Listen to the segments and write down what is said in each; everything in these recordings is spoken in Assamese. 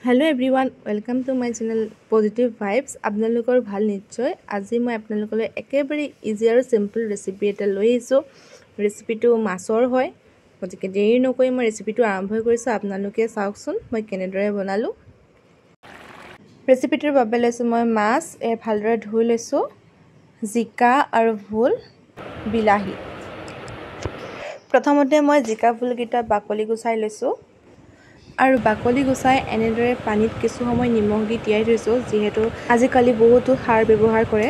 Hello everyone, welcome to my channel Positive Vibes. আপোনালোকৰ ভাল নিশ্চয়। আজি মই আপোনালোকলৈ একেবাৰে ইজি আৰু চিম্পল ৰেচিপি এটা লৈ আহিছোঁ। ৰেচিপিটো মাছৰ হয়, গতিকে দেৰি নকৰি মই ৰেচিপিটো আৰম্ভ কৰিছোঁ। আপোনালোকে চাওকচোন মই কেনেদৰে বনালোঁ। ৰেচিপিটোৰ বাবে লৈছোঁ মই মাছ, এই ভালদৰে ধুই লৈছোঁ, জিকা আৰু ভোল, বিলাহী। প্ৰথমতে মই জিকা ভোলকেইটা বাকলি গুচাই লৈছোঁ আৰু বাকলি গুচাই এনেদৰে পানীত কিছু সময় নিমখ দি তিয়াই থৈছোঁ, যিহেতু আজিকালি বহুতো সাৰ ব্যৱহাৰ কৰে।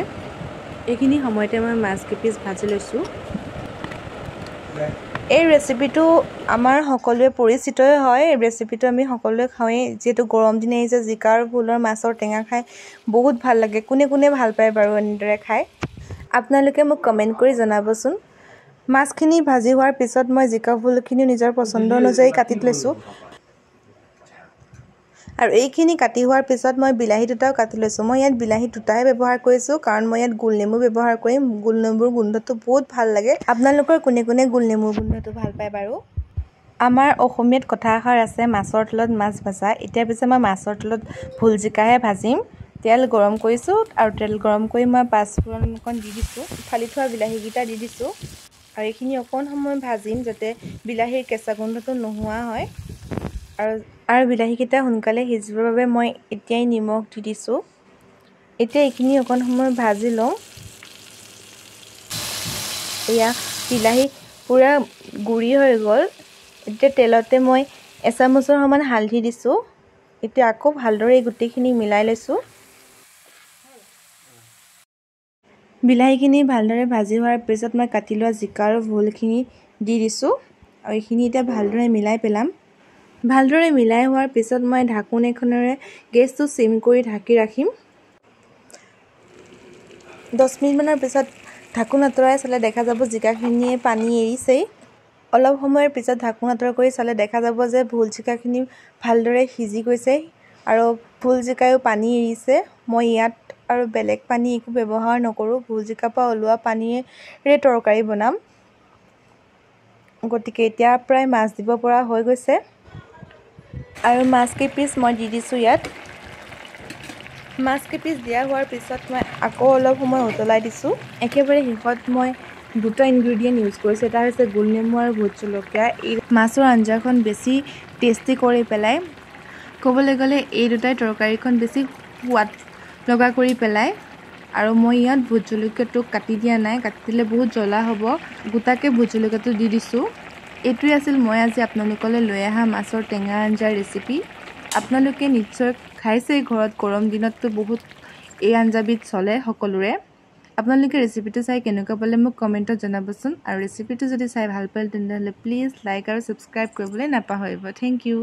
এইখিনি সময়তে মই মাছ কেইপিচ ভাজি লৈছোঁ। এই ৰেচিপিটো আমাৰ সকলোৱে পৰিচিতই হয়। এই ৰেচিপিটো আমি সকলোৱে খাওঁৱেই। যিহেতু গৰম দিন আহিছে, জিকা আৰু ভোলৰ মাছৰ টেঙা খাই বহুত ভাল লাগে। কোনে কোনে ভাল পায় বাৰু এনেদৰে খাই, আপোনালোকে মোক কমেণ্ট কৰি জনাবচোন। মাছখিনি ভাজি হোৱাৰ পিছত মই জিকা ভোলখিনিও নিজৰ পচন্দ অনুযায়ী কাটি লৈছোঁ। আৰু এইখিনি কাটি হোৱাৰ পিছত মই বিলাহী দুটাও কাটি লৈছোঁ। মই ইয়াত বিলাহী দুটাহে ব্যৱহাৰ কৰিছোঁ, কাৰণ মই ইয়াত গোল নেমু ব্যৱহাৰ কৰিম। গোল নেমুৰ গোন্ধটো বহুত ভাল লাগে। আপোনালোকৰ কোনে কোনে গোল নেমুৰ গোন্ধটো ভাল পায় বাৰু? আমাৰ অসমীয়াত কথা এষাৰ আছে, মাছৰ তেলত মাছ ভজা। এতিয়া পিছে মই মাছৰ তেলত ভোল জিকাহে ভাজিম। তেল গৰম কৰিছোঁ আৰু তেল গৰম কৰি মই পাঁচফোৰণ অকণ দি দিছোঁ, ফালি থোৱা বিলাহীকেইটা দি দিছোঁ আৰু এইখিনি অকণ সময় ভাজিম যাতে বিলাহীৰ কেঁচা গোন্ধটো নোহোৱা হয়। আৰু বিলাহীকেইটা সোনকালে সিজিবৰ বাবে মই এতিয়াই নিমখ দি দিছোঁ। এতিয়া এইখিনি অকণ সময় ভাজি লওঁ। এয়া বিলাহী পূৰা গুড়ি হৈ গ'ল। এতিয়া তেলতে মই এচামুচৰ সমান হালধি দিছোঁ। এতিয়া আকৌ ভালদৰে এই গোটেইখিনি মিলাই লৈছোঁ। বিলাহীখিনি ভালদৰে ভাজি হোৱাৰ পিছত মই কাটি লোৱা জিকা আৰু ভোলখিনি দি দিছোঁ আৰু এইখিনি এতিয়া ভালদৰে মিলাই পেলাম। ভালদৰে মিলাই হোৱাৰ পিছত মই ঢাকোন এখনেৰে গেছটো চিম কৰি ঢাকি ৰাখিম। 10 মিনিটমানৰ পিছত ঢাকোন আঁতৰাই চালে দেখা যাব জিকাখিনিয়ে পানী এৰিছেই। অলপ সময়ৰ পিছত ঢাকোন আঁতৰ কৰি চালে দেখা যাব যে ভোল জিকাখিনি ভালদৰে সিজি গৈছে আৰু ভোল জিকায়ো পানী এৰিছে। মই ইয়াত আৰু বেলেগ পানী একো ব্যৱহাৰ নকৰোঁ, ভোল জিকাৰ পৰা ওলোৱা পানীৰে তৰকাৰী বনাম। গতিকে এতিয়া প্ৰায় মাছ দিব পৰা হৈ গৈছে আৰু মাছ কেইপিচ মই দি দিছোঁ ইয়াত। মাছ কেইপিচ দিয়া হোৱাৰ পিছত মই আকৌ অলপ সময় উতলাই দিছোঁ। একেবাৰে শেষত মই দুটা ইনগ্ৰেডিয়েণ্ট ইউজ কৰিছোঁ, এটা হৈছে গোল নেমু আৰু ভোট জলকীয়া। এই মাছৰ আঞ্জাখন বেছি টেষ্টি কৰি পেলাই। ক'বলৈ গ'লে এই দুটাই তৰকাৰীখন বেছি সোৱাদ লগা কৰি পেলায়। আৰু মই ইয়াত ভোট জলকীয়াটো কাটি দিয়া নাই, কাটি দিলে বহুত জ্বলা হ'ব, গোটাকৈ ভোট জলকীয়াটো দি দিছোঁ। এইটোৱে আছিল মই আজি আপোনালোকলৈ লৈ অহা মাছৰ টেঙা আঞ্জাৰ ৰেচিপি। আপোনালোকে নিশ্চয় খাইছেই ঘৰত, গৰম দিনততো বহুত এই আঞ্জাবিধ চলে সকলোৰে। আপোনালোকে ৰেচিপিটো চাই কেনেকুৱা পালে মোক কমেণ্টত জনাবচোন। আৰু ৰেচিপিটো যদি চাই ভাল পালে তেনেহ'লে প্লিজ লাইক আৰু ছাবস্ক্ৰাইব কৰিবলৈ নাপাহৰিব। Thank you.